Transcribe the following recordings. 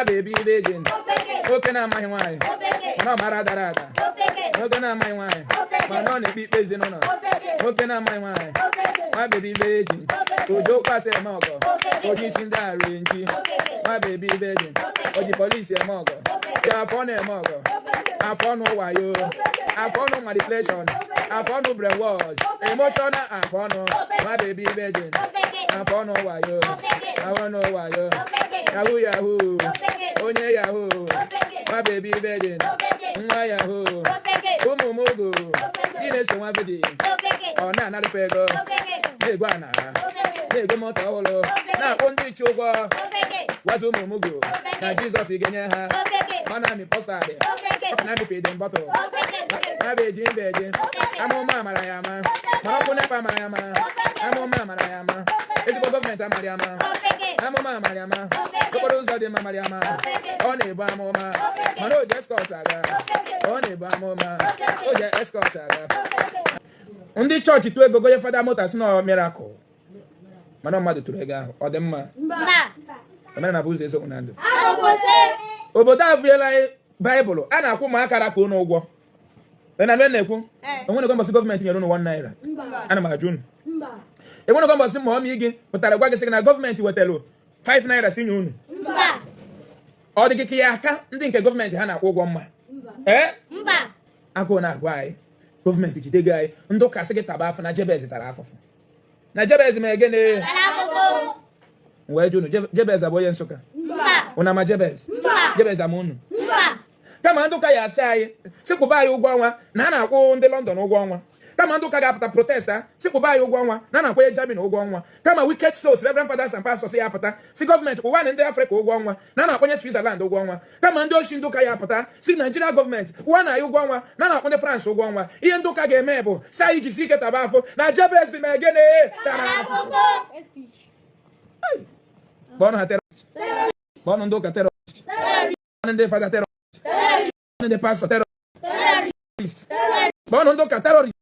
Nwa baby virgin. Nwoke na-amaghị nwaanyị mana ọ mara dara ada. Nwoke na-amaghị nwaanyị mana ọ na-ekpe ikpe ezinụlọ. Nwoke na-amaghị nwaanyị. Nwa baby virgin. Ojo kwasị eme ọgọ. Oji isi ndị arenji. Nwa baby virgin. Oji polisi eme ọgọ. Ji afọ ọnụ eme ọgọ. Afọ ọnụ wayo. Afọ ọnụ manipulation. Afọ ọnụ brainwash. Emotional afọ ọnụ. Nwa baby virgin. Afọ ọnụ wayo. Afọ ọnụ wayo. Yahoo yahoo. Onye yahoo. Nwa baby virgin. Nwa yahoo. Ụmụ mugu. Ndị na-eso nwa virgin. Ọ na-anarụfe ego. Na-ego ana. Na-ego moto ọhụrụ. Na-akwụ ndị iche ụgwọ. Gwazi ụmụ mugu na Jizọs ga-enye ha. Ọ na-amị postard. Ọ na-amị feeding bottle. Nwa virgin virgin. Amụma amara ya ama. Mana ọkụ NEPA amara ya ama. Amụma amara ya ama. Ezigbo gọọmenti amara ya ama. Amụma amara ya ama. Okporo ụzọ dị mma amara ya ama. Ọ na-ebu amụma. Mana o ji escort aga. Ọ na-ebu amụma. O ji escort aga. Ndị chọọchị tụọ ego gonye fada moto, asị na miracle. Mana mmadụ tụrụ ego ahụ, ọ dị mma? Omenala bụ ụzọ, eziokwu na ndụ. Obodo a bụela baịbụl a na-akwụ ụmụaka ka unu ụgwọ. Ị na na-ekwu enwenego mbọsị gọọmenti nyere unu 1 naira? Ana m ajụ unu, enwenego mbọsị ma ọmị gị pụtara gwa gị sị gị na gọọmenti wetara 5 naira si nye unu? Ọ dị gị ka ya aka ndị nke gọọmenti ha na-akwụ ụgwọ mma? Ee, agụụ na-agụ anyị, gọọmenti jide gị anyị. Ndị ụka sị gị taba afọ na Jebez tara afụfụ na Jebez ma gịnị? Wee jụ unu, Jebez abụ onye Nsụka? Unu ama Jebez? Jebez ama unu? Kama ndị ụka ya asị anyị sị kwụba anyị ụgwọ ọnwa na a na-akwụ ndị London ụgwọ ọnwa, kama ndị ụka ga-apụta protest a sị kwụba anyị ụgwọ ọnwa na a na-akwụnye Germany ụgwọ ọnwa, kama wicked souls, reverend fathers and pastors ya apụta si gọọmenti kwụwa na ndị Afrịka ụgwọ ọnwa na a na-akwụnye Switzerland ụgwọ ọnwa, kama ndị ochi ndị ụka ya apụta si Nigeria gọọmenti kwụwa na anyị ụgwọ ọnwa na a na-akwụnye France ụgwọ ọnwa, ihe ndị ụka ga-eme bụ si anyị jisi ike taba afọ na Jebez ma gịnị? Tara afọ. Kpọọnụ ha terrorist. Kpọọnụ ndị ụka terrorist. Kpọọnụ ndị fada terrorist. Kpọọnụ ndị pastọ terrorist. Kpọọnụ ndị ụka terrorist.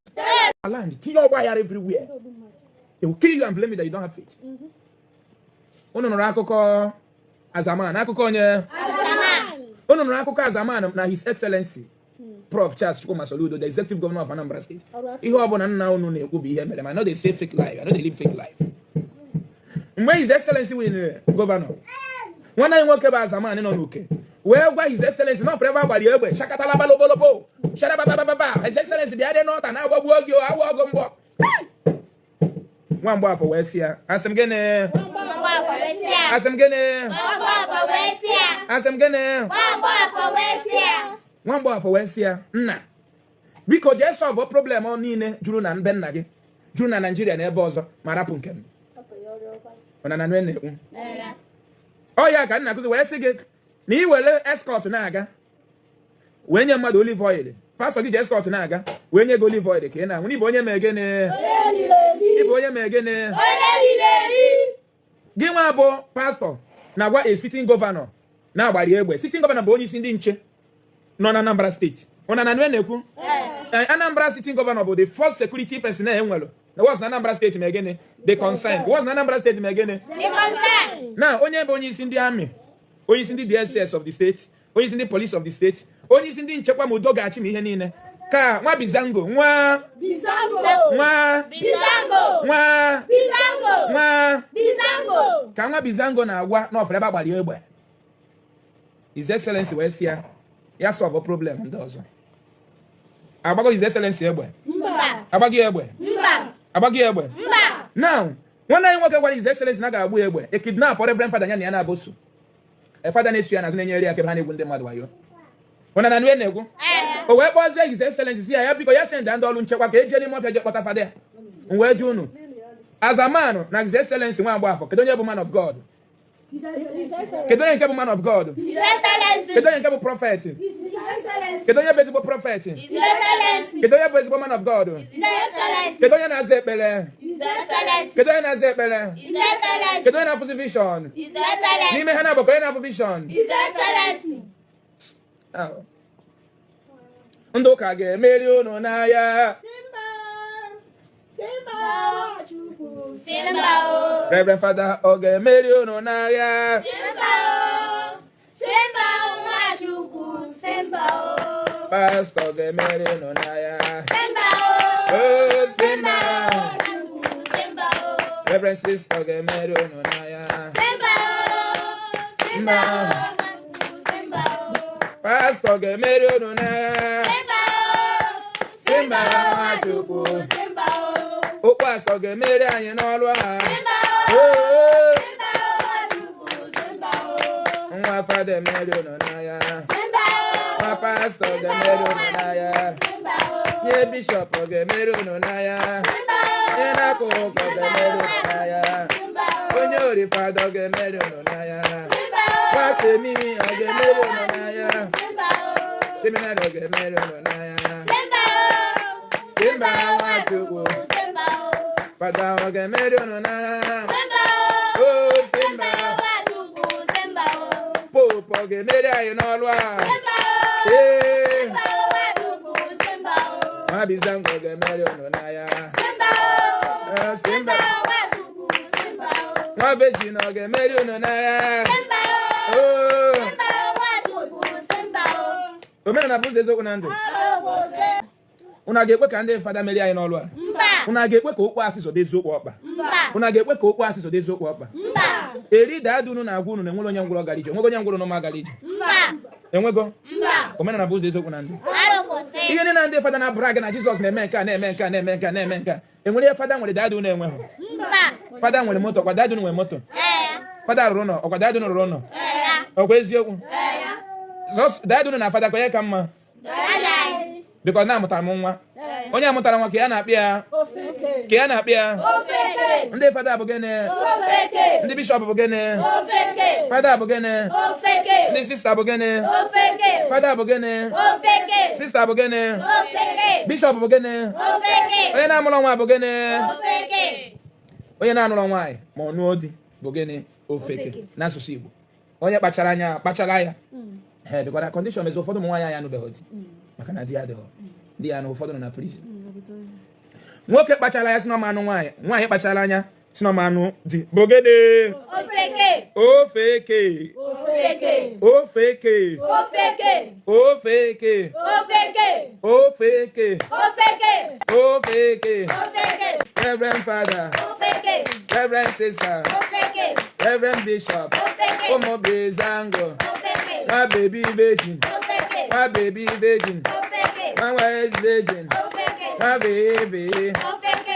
Land tinye ọgba aghara everywhere. They will kill you and blame you that you don't have faith. Unu nụrụ akụkọ Azaman, akụkọ onye? Unu nụrụ akụkọ Azaman na His Excellency Prof Charles Chukwuma Soludo, the executive governor of Anambra State. Ihe ọbụla nna unu na-ekwu bụ ihe mere. Ma I no dey say fake life. I no dey live fake life. Mgbe His Excellency win governor, nwanne anyị nwoke bụ Azaman nọ n'uke wee gwa His Excellency na ọfere ebe agbara egbe shakatala balobolobo sharababababa. His Excellency bịa dị n'ọta na-agbagbuo gị awụ ọgụ mgbọ. Nwa Mgbafọ wee sị ya, asị m gịnị? Asị m gịnị? Asị m gịnị? Nwa Mgbafọ wee sị ya, nna, biko jee solve problem niile juru na mbe nna gị, juru na Naijiria na ebe ọzọ, ma rapụ nke m. Mana na na-ekwu ọ ya ka nna akụzi wee sị gị na ị were escort na-aga wee nye mmadụ olive oil, pastọ gị ji escort na-aga wee nye gị olive oil ka ị na-aṅụ, ịbụ onye mee gịnị? Ịbụ onye mee gịnị? Gị nwa bụ pastọ na-agwa a sitting governor na-agbari egbe. Sitting governor bụ onye isi ndị nche nọ na Anambra Steeti. Ụna na na-ekwu Anambra sitting governor bụ the first security person e nwere na was na Anambra Steeti mee gịnị? The concern was na Anambra Steeti mee gịnị? Na onye bụ onye isi ndị army, onye isi ndị DSS of the state, onye isi ndị police of the state, onye isi ndị nchekwa ma udo ga-achị ma ihe niile, ka nwa Bizango, nwa nwa nwa nwa ka nwa Bizango na-agwa na ọfere ebe agbara egbe. His Excellency wee sị ya ya solve problem ndị ọzọ. Agbago His Excellency egbe? Agbaghị egbe? Agbaghị egbe. Now, nwanne anyị nwoke gwara His Excellency na a ga-agbụ egbe e kidnap Reverend Father ya na ya na-aboso fada na-eso ya n'azụ, na-enyere ya aka ebe ha na-egwu ndị mmadụ wayo. Ụna na nue na-egwu o wee kpọzie His Excellency si ya, ya biko ya send ndị ọrụ nchekwa ka eje n'ime ọfịa je kpọta fada ya. M wee jụ unu, Azamanụ na His Excellency nwa Mgbafọ, kedu onye bụ man of God? Kedu onye nke bụ man of God? Kedu onye nke bụ prophet? Kedu onye bụ ezigbo prophet? Kedu onye bụ ezigbo man of God? Kedu onye na-aza ekpere? Kedu onye na-aza ekpere? Kedu onye na-afụzi vision n'ime ha na-abụ? Ka onye na-afụ vision? Ah. Ndị ụka ga-emeri unu n'agha. Simba, Chukwu. Reverend Father ọ ga-emeri unu n'agha? Simba o. Pastọ ga-emeri unu n'agha. Oh, Simba. Reverend Sister ga-emeri unu n'agha. Simba. Pastọ ga-emeri unu n'agha. Simba Nwachukwu. Okwu asọ ga-emeri anyị n'ọlụ a. Oh, nwa fada emeri unu n'agha. Nwa pastọ ga-emeri unu n'agha. Nye bishọp ga-emeri unu n'agha. Onye na-akụ ụka ga-emeri unu n'agha. Onye ori fada ga-emeri unu n'agha. Nwa semi ọ ga-emeri unu n'agha. Seminarị ọ ga-emeri unu n'agha. Simba Nwachukwu. Fada ọ ga-emeri unu n'agha. Oh, Simba. Pope ọ ga-emeri anyị n'ọlụ a. Ee. Nwa Bizango ga-emeri unu n'agha. Eh, Simba. Nwa Virgin ọ ga-emeri unu n'agha. Oh. Omenala bụ ụzọ, eziokwu na ndụ. Unu a ga-ekwe ka ndị fada merie anyị n'ọlụ a? Unu a ga-ekwe ka okwu asị zọdo eziokwu ọkpa? Unu a ga-ekwe ka okwu asị zọdo eziokwu ọkpa? Eri daada unu na-agwa unu na enwere onye ngwụrọ gara ije. Enwego onye ngwụrọ n'ụmụ gara ije? Enwego? Omenala bụ ụzọ, eziokwu na ndụ. Ihe ndị na ndị fada na-abụrụ gị na Jizọs na-eme nke a, na-eme nke a, na-eme nke a, na-eme nke a. Enwere ihe fada nwere daada unu enweghị? Fada nwere moto, ọkwa daada unu nwere moto? Fada rụrụ ụlọ, ọkwa daada unu rụrụ ụlọ? Ọkwa eziokwu? Daada unu na fada, ka onye ka mma? Bikọ na amụtara m nwa. Onye amụtara nwa ka ya na-akpị ya, ka ya na-akpị ya. Ndị fada bụ gịnị? Ndị bishọp bụ gịnị? Fada bụ gịnị? Ndị sista bụ gịnị? Fada bụ gịnị? Sista bụ gịnị? Bishọp bụ gịnị? Onye na-amụrụ nwa bụ gịnị? Onye na-anụrụ nwaanyị ma ọ nụọ di bụ gịnị? Ofeke n'asụsụ Igbo. Onye kpachara anya kpachara ya. Ee, bịkwara condition mezi ụfọdụ ụmụ nwaanyị anyị anụbeghị di maka na di ya adịghọ, di ya na ụfọdụ nọ na prison. Nwoke kpachara ya si na ọma anụ nwaanyị, nwaanyị kpachara anya si na ọma anụ di bụ gịnị? Ofeke. Ofeke. Ofeke. Ofeke. Ofeke. Reverend Father, Reverend Sister, Reverend Bishop, ụmụ Bizango, nwa baby virgin, nwa baby virgin, nwa nwa virgin, nwa baby,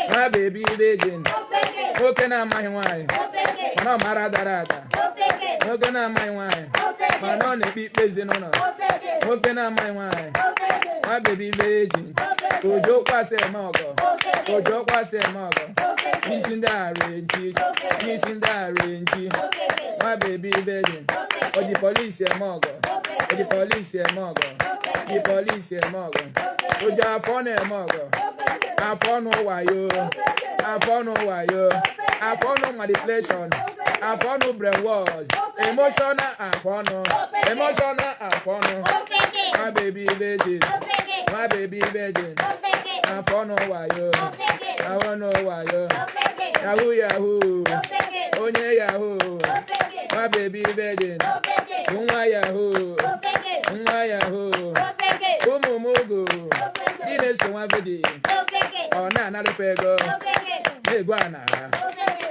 nwa baby virgin. Nwoke na-amaghị nwaanyị mana ọ mara dara ada. Nwoke na-amaghị nwaanyị mana ọ na-ekpe ikpe ezinụlọ. Nwoke na-amaghị nwaanyị, nwa baby virgin, ojo kwasị eme ọgọ, ojo kwasị eme ọgọ n'isi ndị arenji, n'isi ndị arenji. Nwa baby virgin, oji polisi eme ọgọ, oji polisi eme ọgọ, ji polisi eme ọgọ, oji afọ na-eme ọgọ, afọ ọnụ wayo, afọ ọnụ wayo, afọ ọnụ manipulation, afọ ọnụ brainwash, emotional afọ ọnụ, emotional afọ ọnụ. Nwa baby virgin, nwa baby virgin, afọ ọnụ wayo, afọ ọnụ wayo, yahoo yahoo, onye yahoo. Nwa baby virgin, nwa yahoo, nwa yahoo. Ụmụ m ogo ndị na-eso nwa virgin, ọ na-anarụfe ego, na-ego ana,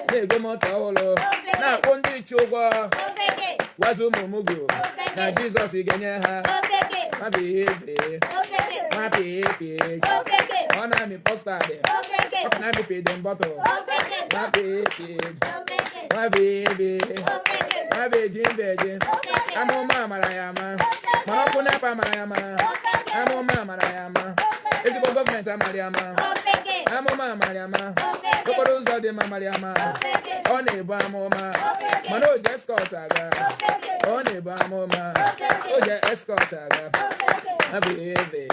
na-ego moto ọhụrụ, na-akwụ ndị iche ụgwọ. Gwazi ụmụ m go na Jizọs ga-enye ha. Nwa baby, nwa pipi, ọ na-amị postard, ọ ka na-amị feeding bottle. Nwa pipi, nwa baby, nwa virgin virgin. Amụma mara ya ama, mana ọkụ nepa mara ya ama. Amụma mara ya ama, ezigbo gọọmenti amara ya ama. Amụma mara ya ama, okporo ụzọ dị mma mara ya ama. Ọ na-ebu amụma mana o ji escort aga. Ọ na-ebu amụma, o ji escort aga. Nwa baby,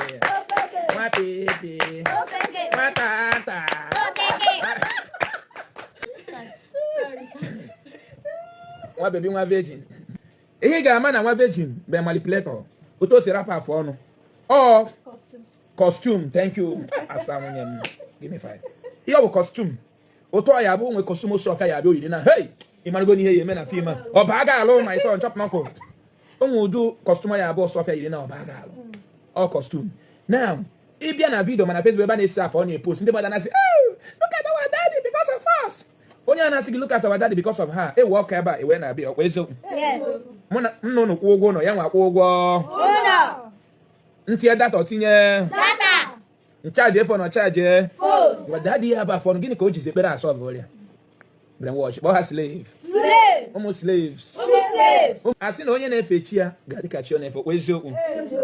nwa pipi, nwa tata. Nwa baby, nwa virgin. Ihe ị ga-ama na nwa virgin bụ manipulator, otu o si rapụ afụ ọnụ ọ costume. Thank you, asa nwunye m, give me five. Ihe ọ bụ costume, otu ọ ya bụ nwe costume osi ọfịa ya abịa oyiri na hey, ị marago n'ihe ya eme na film a, ọ ba ga alụ my son chop knuckle. O nwe ụdị costume ya abụọ ọsọ ọfịa yiri na ọba ga alụ. Ọ costume. Now, ịbịa na video mana Facebook ebe a na-esi afọ ọ na-epost, ndị mmadụ na-asị, "Oh, look at our daddy because of us." Onye a na-asị gị, "Look at our daddy because of her," ewe ọka ebe a ewe na-abịa ọkwa eziokwu. Mụ na nna unu kwụọ ụgwọ ụlọ ya, nwa kwụọ ụgwọ ntinye data, ọ tinye ncharge phone, ọ charge. Ngwa, daddy ya bụ afọ gịnị ka o jizi ekpere asọ bụ ọrịa brainwash? Kpọọ ha slave, ụmụ slaves. A sị na onye na-efe chi ya ga-adị ka chi ọ na-efe. Okwa eziokwu?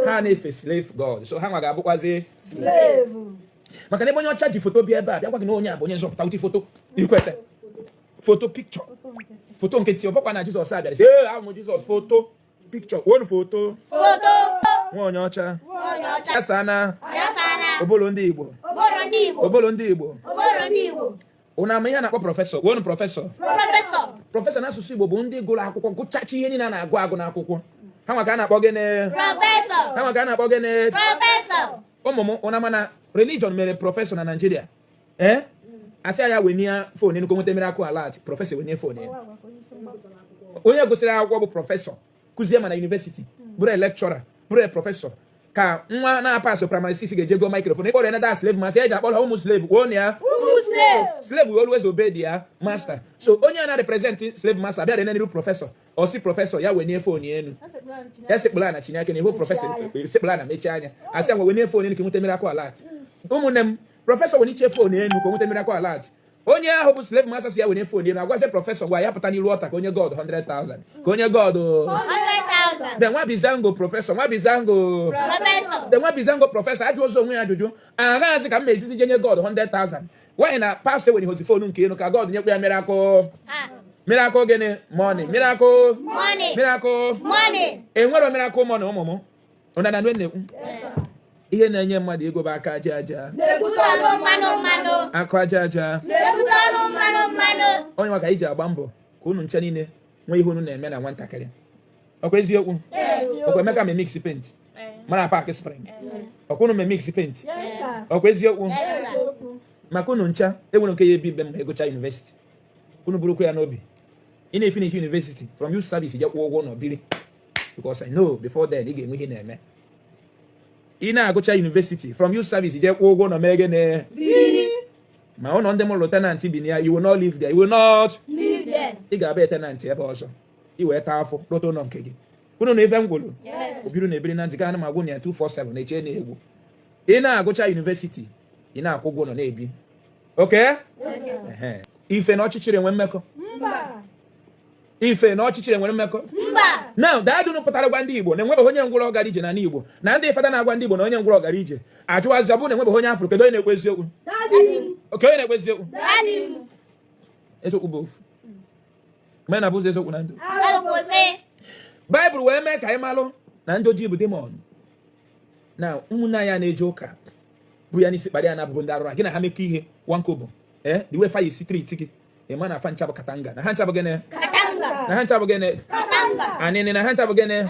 Ha na-efe slave god, so ha nwa ga-abụkwazi, maka na ebe onye ọcha ji foto bịa ebe a bịa gwa gị na onye a bụ onye nzọpụta, ụti foto ikwete, foto picture, foto nkịtị. Ọ bụkwa na Jizọs a bịara sị, "Ee, ahụ m Jizọs." Foto picture wonu, foto nwa onye ọcha ya sana obolo ndị Igbo, obolo ndị Igbo. Ụnụ ama ihe a na-akpọ professor? Wonu professor. Professor n'asụsụ Igbo bụ ndị gụrụ akwụkwọ, gụchacha ihe niile a na-agụ agụ n'akwụkwọ. Ha nwa ka a na-akpọ gịnị? Ha nwa ka a na-akpọ gịnị? Ụmụ m, ụnụ ama na religion mere professor na Naịjirịa? Ee, asị ya wenye phone enu ka o nweta miracle alert. Professor wenye phone enu. Onye gụsịrị akwụkwọ bụ professor, kụzie ma na university, bụrụ lecturer, bụrụ professor, ka nwa na-apasụ primary 6 ga-eje go microphone ịkpọrọ ya na slave master. Eji akpọrọ ha ụmụ slave. Kwuo na ya, slave will always obey their master. So onye a na-represent slave master bịara n'iru professor, ọ sị professor ya wenye phone enu. Ya sekpụla na chineke na ihu professor, sekpụla na mechie anya, asị ya wenye phone enu ka nweta miracle alert. Ụmụnne m, professor weniche phone enu ka o nweta miracle alert. Onye ahụ bụ slave master si ya wenye phone enu, agwazie professor, gwa ya pụta n'iru ọta ka onye God 100,000, ka onye God. The nwa bizango professor, nwa bizango, the nwa bizango professor ajụ ụzọ onwe ya ajụjụ aghazi ka m ma ezizi jenye God 100,000. Nwaanyị na pastor enwere hozi phone nke elu ka God nyekwa ya miracle, miracle gịnị? Money, miracle, miracle. Enwero miracle money. Ụmụ m, ụna na na-ekwu ihe na-enye mmadụ ego bụ aka aja aja. Na-ebute ọnụ mmanụ mmanụ. Akụ aja aja. Na-ebute ọnụ mmanụ mmanụ. Onye maka iji agba mbọ ka unu nche niile nwee ihe unu na-eme na nwatakịrị. Ọkwa eziokwu? Ọkwa Emeka ma mix paint, mara pack spring. Ọkwa unu ma mix paint? Ọkwa eziokwu? Maka unu ncha enwere nke ya ebi ibe m ma egocha university. Unu burukwa ya n'obi, ị na-efinish university, from youth service je kwụọ ụgwọ ụlọ biri, because I know before then ị ga-enwe ihe na-eme. Ị na-agụcha university, from youth service je kwụọ ụgwọ ụlọ, mee gịnị? Ma ụlọ ndị mụrụ tenant bi na ya, you will not live there, you will not Leave them. Ị ga-abịa tenant ebe ọzọ, ị wee taa afọ rụta ụlọ nke gị. Unu na ife m gwụrụ obiru na-ebiri na ntị ka ana m agwụ na ya 247 na-eche na egwu. Ị na-agụcha university, ị na-akwụ ụgwọ ụlọ na-ebi. Oke ife na ọchịchịrị enwe mmekọ? Ife na ọchịchịrị enwere mmekọ? Mba. Now, daadunu pụtara gwa ndị Igbo na enwebeghị onye ngwụrọ gara ije n'ala Igbo, na ndị fada na-agwa ndị Igbo na onye ngwụrọ gara ije. Ajụwazi, ọ bụrụ na enwebeghị onye afụrụ, kedu onye na-ekwu eziokwu? Oke onye na-ekwu eziokwu? Eziokwu bụ ofu mgbe na bụzi eziokwu na ndụ. Baịbụl wee mee ka anyị malụ na ndị ojii bụ demon, na ụmụnne anyị a na-eje ụka bụ ya n'isi kparịa na abụbụ ndị arụrụ gị na ha mekọ ihe wankobo. Ee, the way fire si treat gị, ịma na fa ncha bụ katanga, na ha ncha bụ gịnị? Na ha ncha bụ gịnị? Anịnị. Na ha ncha bụ gịnị?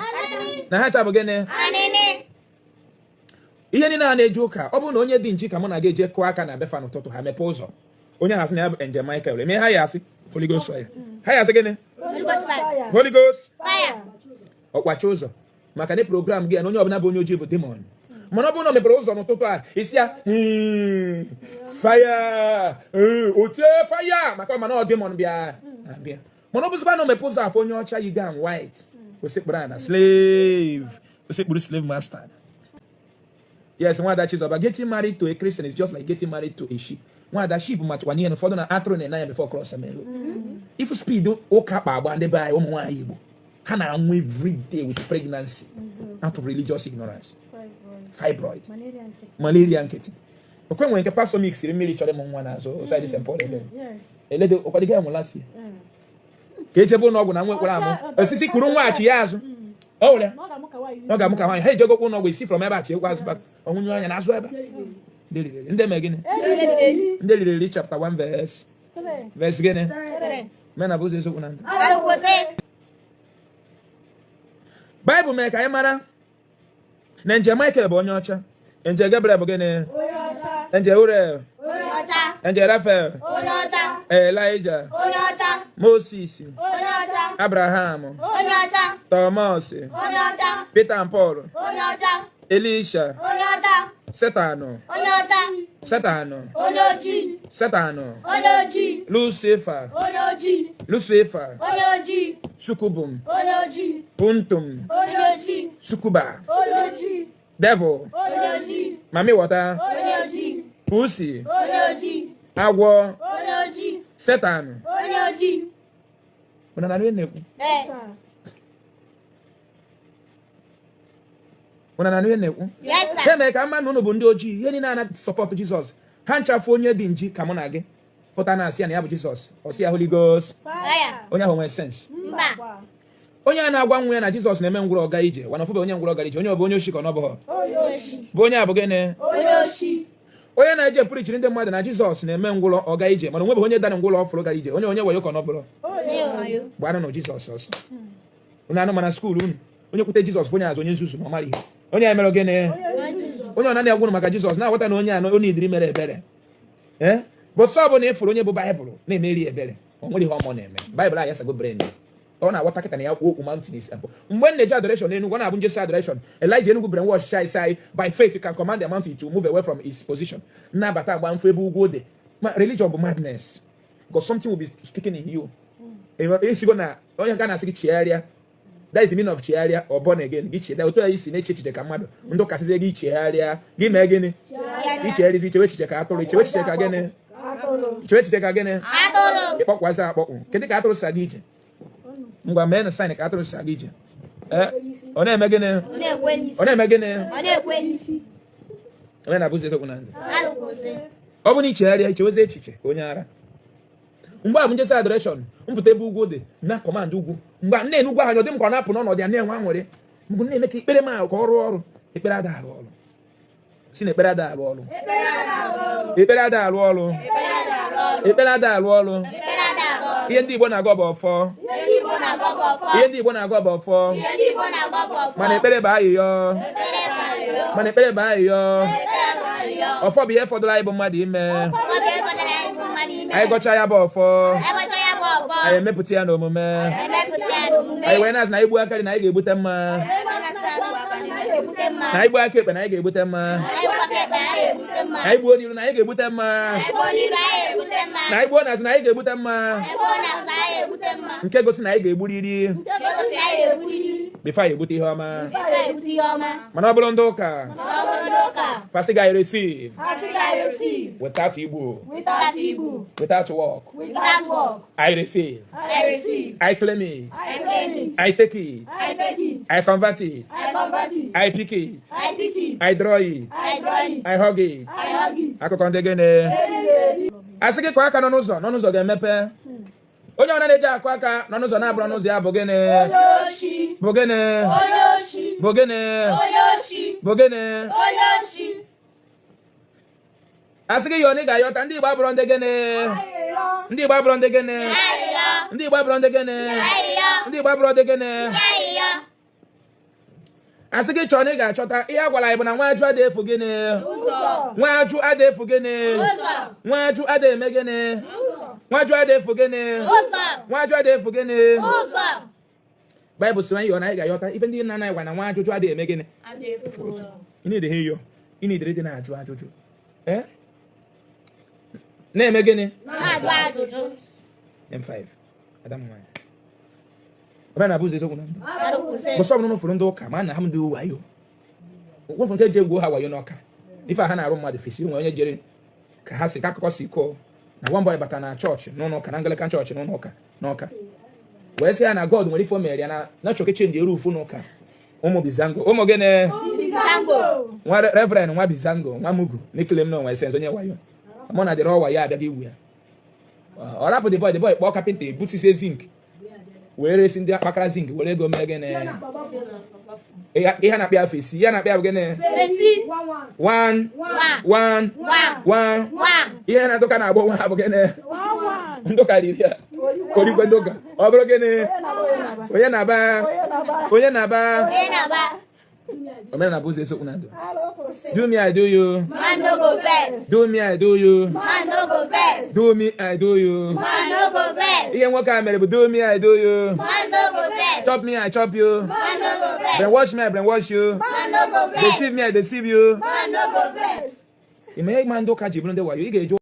Na ha ncha bụ gịnị? Ihe niile a na-eje ụka, ọ bụrụ na onye dị nchi ka mụ na gị eje kụọ aka na befa n'ụtụtụ, ha mepee ụzọ, onye ha sị na ya bụ Angel Michael, eme ha ya asị Holy Ghost fire. Ha ya asị gịnị? Holy Ghost ọkwachi ụzọ, maka na program gị ya na onye ọbụla bụ onye ojii bụ demon. Mana ọ bụrụ na o mepere ụzọ n'ụtụtụ a, isi ya, "Fire!" Otie fire, maka mana ọ demon bịa abịa. Mana ọ bụzikwa na o mepe ụzọ afọ onye ọcha yi gown white, osekpuru na slave, osekpuru slave master. Yes, nwada Chizoba, getting married to a Christian is just like getting married to a sheep. Nwada, sheep machikwa n'ihe na ụfọdụ na atụrụ na-ene anya before cross amelo. If speed ụka kpa agba ndị be anyị, ụmụ nwaanyị Igbo ha na-anwụ every day with pregnancy out of religious ignorance, fibroid, malaria nkịtị. Okwe nwere nke pastor mixiri mmiri chọrọ ịmụ nwa n'azụ side St. Paul ebe eledo ụkwado ga nwụla si ka ejebe ụlọ ọgwụ na nwa ekwere amụ osisi kuru nwaghachi ya azụ o were ọ ga-amụ ka nwaanyị ha ejegokwa ụlọ ọgwụ isi from ebe a chiekwa azụ back ọnwụnye anya n'azụ ebe ndị riri eri. Ndị mee gịnị? Ndị riri eri, chapter 1 verse gịnị? Mena bụ ụzọ eziokwu na ndụ. Baịbụl mere ka anyị mara na Angel Michael bụ onye ọcha, Angel Gabriel bụ gịnị? Angel Uriel, Angel Raphael, Elijah, Moses. Abraham. Onye ọcha. Thomas. Onye ọcha. Peter and Paul. Onye ọcha. Elisha. Onye ọcha. Satan. Onye ọcha. Satan. Onye ojii. Satan. Onye ojii. Lucifer. Onye ojii. Lucifer. Onye ojii. Sukubum. Onye ojii. Puntum. Onye ojii. Sukuba. Onye ojii. Devil. Onye ojii. Mami water. Onye ojii. Pussy. Onye ojii. Agwọ. Onye ojii. Satan. Onye ojii. Unu na-anụ ihe na-ekwu? Ee. Unu na-anụ ihe na-ekwu? Yes, sir. Ha mere ka mma na unu bụ ndị ojii. Ihe niile a na-support Jizọs, ha nchafu onye dị nji ka mụ na gị pụta na-asị ya na ya bụ Jizọs, ọ sị ya Holy Ghost. Fire. Onye ahụ nwere sense? Mba. Onye a na-agwa nwa ya na Jizọs na-eme ngwụrọ ọga ije, wana ọfụbe onye ngwụrọ gara ije, onye ọ bụ onye oshi ka ọ nọbụghọ bụ onye a bụ gịnị? Onye oshi. Onye na-eje preachiri ndị mmadụ na Jizọs na-eme ngwụrọ ọga ije, mana onwebeghị onye dara ngwụrọ ọfụrụ gara ije, onye onye wayo ka ọ nọbụrụ. Onye wayo. Gbanụ nụ Jizọs ọsọ. Unu anụ mana school unu, onye kwute Jizọs bụ onye azụ, onye nzuzu, ma ọ mara ihe onye a mere gịnị. Onye ọ na agwụrụ maka Jizọs na-aghọta na onye a onye idiri mere ebere, ee, bụsọ ọ bụ na ịfụrụ onye bụ Baịbụl na-emeri ebere, ọ nwere ihe ọma ọ na-eme. Baịbụl ayasago brain, ọ na-aghọta kịta na ya kwuo okwu mountain is abụ. Mgbe m na-eje adoration n'Enugu, ọ na-abụ njesi adoration, Elijah Enugu brainwash chai sai, by faith you can command the mountain to move away from its position. Nnabata agba mfe ebe ugwu dị. Ma religion bụ madness, because something will be speaking in you. Esigo na onye ga na-asị gị chigharịa, that is the meaning of chigharịa or born again. Gị chegharịa, otu ya isi na-eche echiche ka mmadụ, ndụ kasịzie gị chegharịa, gị mee gịnị? Ichegharịzi, ichewe echiche ka atụrụ, ichewe echiche ka gịnị? Ichewe echiche ka gịnị? Atụrụ. Ịkpọkwazị akpọkpụ. Kedu ka atụrụ si aga ije? Ngwa, mee na sign ka atụrụ si aga ije. Ee, ọ na-eme gịnị? Ọ na-ekwe n'isi. Ọ na-eme gịnị? Ọ na-ekwe n'isi. Onye na-abụzi eziokwu na ndụ. Alụkwụsị. Ọ bụ na ichegharịa, ichewezi echiche ka onye ara. Mgbe a bụ njesi adoration, mpụta ebe ugwu dị na command ugwu. Mgbe a na-enu ugwu ahụ, ọ dị m ka ọ na-apụ n'ọnọdụ ya, na-enwe aṅụrị. Mgbe m na-eme ka ikpere m ahụ ka ọ rụọ ọrụ, ekpere ada arụ ọrụ. Si na ekpere ada arụ ọrụ. Ekpere ada arụ ọrụ. Ekpere ada arụ ọrụ. Ekpere ada arụ ọrụ. Ihe ndị Igbo na-agọ bụ ọfọ. Ihe ndị Igbo na-agọ bụ ọfọ. Ihe ndị Igbo na-agọ bụ ọfọ. Ihe ndị Igbo na-agọ bụ ọfọ. Mana ekpere bụ ayịyọ. Ekpere bụ ayịyọ. Mana ekpere bụ ayịyọ. Ekpere bụ ayịyọ. Ọfọ bụ ihe fọdụrụ anyị bụ mmadụ ime. Ọ bụ ihe fọdụrụ anyị bụ mmadụ ime. Anyị gọchaa ya bụ ọfọ, Anyị gọchaa ya bụ ọfọ. Anyị emepụta ya n'omume. Emepụta ya n'omume. Anyị wee na-asị na anyị gbuo aka nri na anyị ga-egbute mma, na anyị gbuo aka ekpe na anyị ga-egbute mma, na anyị gbuo n'iru na anyị ga-egbute mma, na anyị gbuo n'azụ na anyị ga-egbute mma, nke gosi na anyị ga-egburiri before anyị egbute ihe ọma. Mana ọ bụrụ ndị ụka, fasị ga receive without igbu, without work. I receive, I claim it, I take it, I convert it, I pick it, I draw it, I hug it. Akụkọ ndị gịnị? Asị gị kụọ aka nọ n'ụzọ, nọ n'ụzọ ga-emepe. Onye ọ na-eji akụ aka nọ n'ụzọ na-abụrụ n'ụzọ ya bụ gịnị? Bụ gịnị? Bụ gịnị? Bụ gịnị? Asị gị yọọ na ị ga-ayọta. Ndị Igbo abụrụ ndị gịnị? Ndị Igbo abụrụ ndị gịnị? Ndị Igbo abụrụ ndị gịnị? Ndị Igbo abụrụ ndị gịnị? Asị gị chọọ na ị ga-achọta. Ihe a gwara anyị bụ na nwa ajụ adị efu gịnị? Nwa ajụ adị efu gịnị? Nwa ajụ adị eme gịnị? Nwa ajụ adị efu gịnị? Nwa ajụ adị efu gịnị? Baịbụl sị anyị yọọ na anyị ga-ayọta. Ife ndị nna anyị gwa na nwa ajụjụ adịghị eme gịnị? Ị na-ede ha ịyọ, ị na-edere dị na-ajụ ajụjụ, ee, na-eme gịnị? Na-ajụ ajụjụ. M5 Adam nwanyị ọbịa na-abụ ụzọ eziokwu na ndụ. Alụkwụsị. Bụsọ ọbụla ụfụrụ ndị ụka ma na ha ndị wayo ụfụrụ nke ji egwu ha wayo n'ọka, ife a ha na-arụ mmadụ fesi nwe onye jere ka ha si ka akụkọ si kọọ na one boy bata na chọọchị n'ụlọ ụka, na Anglican chọọchị n'ụlọ ụka n'ọka, wee sị ya na God nwere ife o mere ya na chọke change roof n'ụka. Ụmụ Bizango, ụmụ gịnị? Bizango. Nwa reverend, nwa Bizango, nwa mugu n'ekele m na onwe sense onye wayo mụ na dịrị ọwa ya abịaghị igwu ya. Ọ rapụ the boy, the boy kpọọ kapịnta ebutisie zinc wee resi ndị akpakara zinc were ego mee gịnị? Ihe na-akpịa fesi, ihe na-akpịa bụ gịnị? Fesi. One. One. One. One. One. One. Ihe na-adụka na-agbọ nwa bụ gịnị? Ndụka riri ya orikwe ndụka, ọ bụrụ gịnị? Onye na-aba, onye na-aba. Onye na-aba. Omenala bụ ụzọ, eziokwu na ndụ. Do me, I do you. Man no go vex. Do me, I do you. Man no go vex. Do me, I do you. Man no go vex. Ihe nwoke a mere bụ do me, I do you. Man no go vex. Chop me, I chop you. Man no go vex. Brainwash me, I brainwash you. Man no go vex. Deceive me, I deceive you. Man no go vex. Ime ihe ma ndị ụka ji bụrụ ndị wayo, ị ga-eje